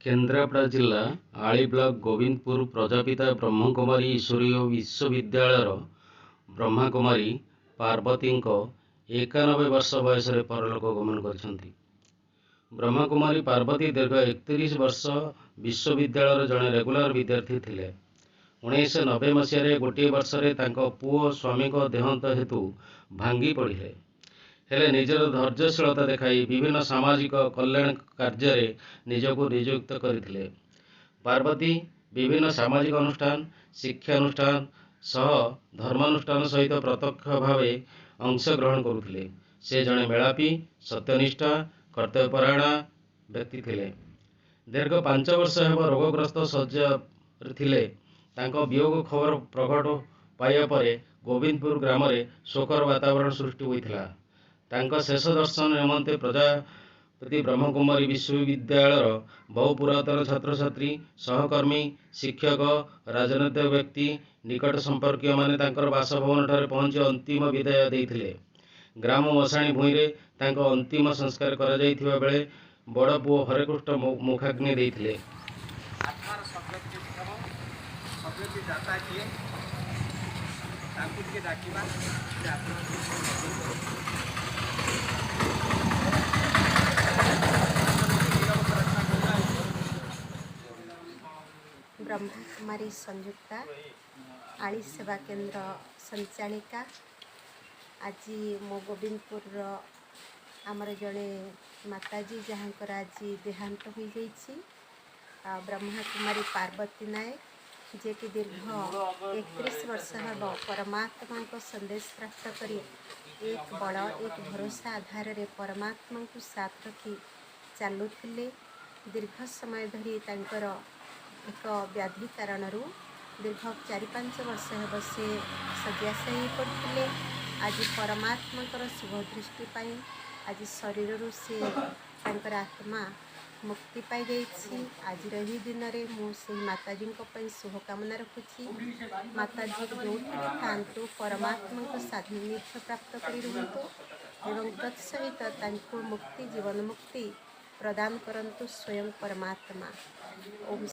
କେନ୍ଦ୍ରାପଡ଼ା ଜିଲ୍ଲା ଆଳି ବ୍ଲକ ଗୋବିନ୍ଦପୁର ପ୍ରଜାପିତା ବ୍ରହ୍ମକୁମାରୀ ଈଶ୍ୱରୀୟ ବିଶ୍ୱବିଦ୍ୟାଳୟର ବ୍ରହ୍ମାକୁମାରୀ ପାର୍ବତୀଙ୍କ 91 ବର୍ଷ ବୟସରେ ପରଲୋକ ଗମନ କରିଛନ୍ତି। ବ୍ରହ୍ମାକୁମାରୀ ପାର୍ବତୀ ଦୀର୍ଘ 31 ବର୍ଷ ବିଶ୍ୱବିଦ୍ୟାଳୟର ଜଣେ ରେଗୁଲାର ବିଦ୍ୟାର୍ଥୀ ଥିଲେ। 1990 ମସିହାରେ ଗୋଟିଏ ବର୍ଷରେ ତାଙ୍କ ପୁଅ ସ୍ୱାମୀଙ୍କ ଦେହାନ୍ତ ହେତୁ ଭାଙ୍ଗି ପଡ଼ିଲେ। ହେଲେ ନିଜର ଧୈର୍ଯ୍ୟଶୀଳତା ଦେଖାଇ ବିଭିନ୍ନ ସାମାଜିକ କଲ୍ୟାଣ କାର୍ଯ୍ୟରେ ନିଜକୁ ନିଯୁକ୍ତ କରିଥିଲେ। ପାର୍ବତୀ ବିଭିନ୍ନ ସାମାଜିକ ଅନୁଷ୍ଠାନ, ଶିକ୍ଷାନୁଷ୍ଠାନ ସହ ଧର୍ମାନୁଷ୍ଠାନ ସହିତ ପ୍ରତ୍ୟକ୍ଷ ଭାବେ ଅଂଶଗ୍ରହଣ କରୁଥିଲେ। ସେ ଜଣେ ମେଳାପୀ, ସତ୍ୟନିଷ୍ଠା, କର୍ତ୍ତବ୍ୟପରାୟଣା ବ୍ୟକ୍ତି ଥିଲେ। ଦୀର୍ଘ 5 ବର୍ଷ ହେବ ରୋଗଗ୍ରସ୍ତ ଶଯ୍ୟାରେ ଥିଲେ। ତାଙ୍କ ବିୟୋଗ ଖବର ପ୍ରକଟ ପାଇବା ପରେ ଗୋବିନ୍ଦପୁର ଗ୍ରାମରେ ଶୋକର ବାତାବରଣ ସୃଷ୍ଟି ହୋଇଥିଲା। ତାଙ୍କ ଶେଷ ଦର୍ଶନ ନିମନ୍ତେ ପ୍ରଜାପତି ବ୍ରହ୍ମକୁମାରୀ ବିଶ୍ୱବିଦ୍ୟାଳୟର ବହୁ ପୁରାତନ ଛାତ୍ରଛାତ୍ରୀ, ସହକର୍ମୀ, ଶିକ୍ଷକ, ରାଜନୈତିକ ବ୍ୟକ୍ତି, ନିକଟ ସମ୍ପର୍କୀୟମାନେ ତାଙ୍କର ବାସଭବନଠାରେ ପହଞ୍ଚି ଅନ୍ତିମ ବିଦାୟ ଦେଇଥିଲେ। ଗ୍ରାମ ମଶାଣି ଭୂଇଁରେ ତାଙ୍କ ଅନ୍ତିମ ସଂସ୍କାର କରାଯାଇଥିବା ବେଳେ ବଡ଼ ପୁଅ ହରେକୃଷ୍ଣ ମୁଖାଗ୍ନି ଦେଇଥିଲେ। ଆତ୍ମାର ସଦ୍ଗତି ହେବ। ସଦ୍ଗତି ଦାତା କିଏ, ତାଙ୍କୁ ଟିକେ ଡାକିବା ଯେ ଆପଣ ନୀରବ ପ୍ରାର୍ଥନା କରିବା। ବ୍ରହ୍ମାକୁମାରୀ ସଂଯୁକ୍ତା, ଆଳି ସେବା କେନ୍ଦ୍ର ସଞ୍ଚାଳିକା। ଆଜି ମୋ ଗୋବିନ୍ଦପୁରର ଆମର ଜଣେ ମାତାଜୀ, ଯାହାଙ୍କର ଆଜି ଦେହାନ୍ତ ହୋଇଯାଇଛି, ବ୍ରହ୍ମାକୁମାରୀ ପାର୍ବତୀ ନାୟକ, ଯିଏକି ଦୀର୍ଘ 31 ବର୍ଷ ହେବ ପରମାତ୍ମାଙ୍କ ସନ୍ଦେଶ ପ୍ରାପ୍ତ କରି ଏକ ବଳ ଏକ ଭରସା ଆଧାରରେ ପରମାତ୍ମାଙ୍କୁ ସାଥ ରଖି ଚାଲୁଥିଲେ। ଦୀର୍ଘ ସମୟ ଧରି ତାଙ୍କର ଏକ ବ୍ୟାଧି କାରଣରୁ ଦୀର୍ଘ 4-5 ବର୍ଷ ହେବ ସେ ଶଯ୍ୟାଶାୟୀ ପଡ଼ିଥିଲେ। ଆଜି ପରମାତ୍ମାଙ୍କର ଶୁଭ ଦୃଷ୍ଟି ପାଇଁ ଆଜି ଶରୀରରୁ ସେ ତାଙ୍କର ଆତ୍ମା ମୁକ୍ତି ପାଇଯାଇଛି। ଆଜିର ଏହି ଦିନରେ ମୁଁ ସେହି ମାତାଜୀଙ୍କ ପାଇଁ ଶୁଭକାମନା ରଖୁଛି। ମାତାଜୀ ଯେଉଁଠି ବି ଥାଆନ୍ତୁ, ପରମାତ୍ମାଙ୍କ ସାନ୍ନିଧ୍ୟ ପ୍ରାପ୍ତ କରି ରୁହନ୍ତୁ ଏବଂ ତତ୍ସହିତ ତାଙ୍କୁ ମୁକ୍ତି, ଜୀବନ ମୁକ୍ତି ପ୍ରଦାନ କରନ୍ତୁ ସ୍ୱୟଂ ପରମାତ୍ମା। ଓମ୍।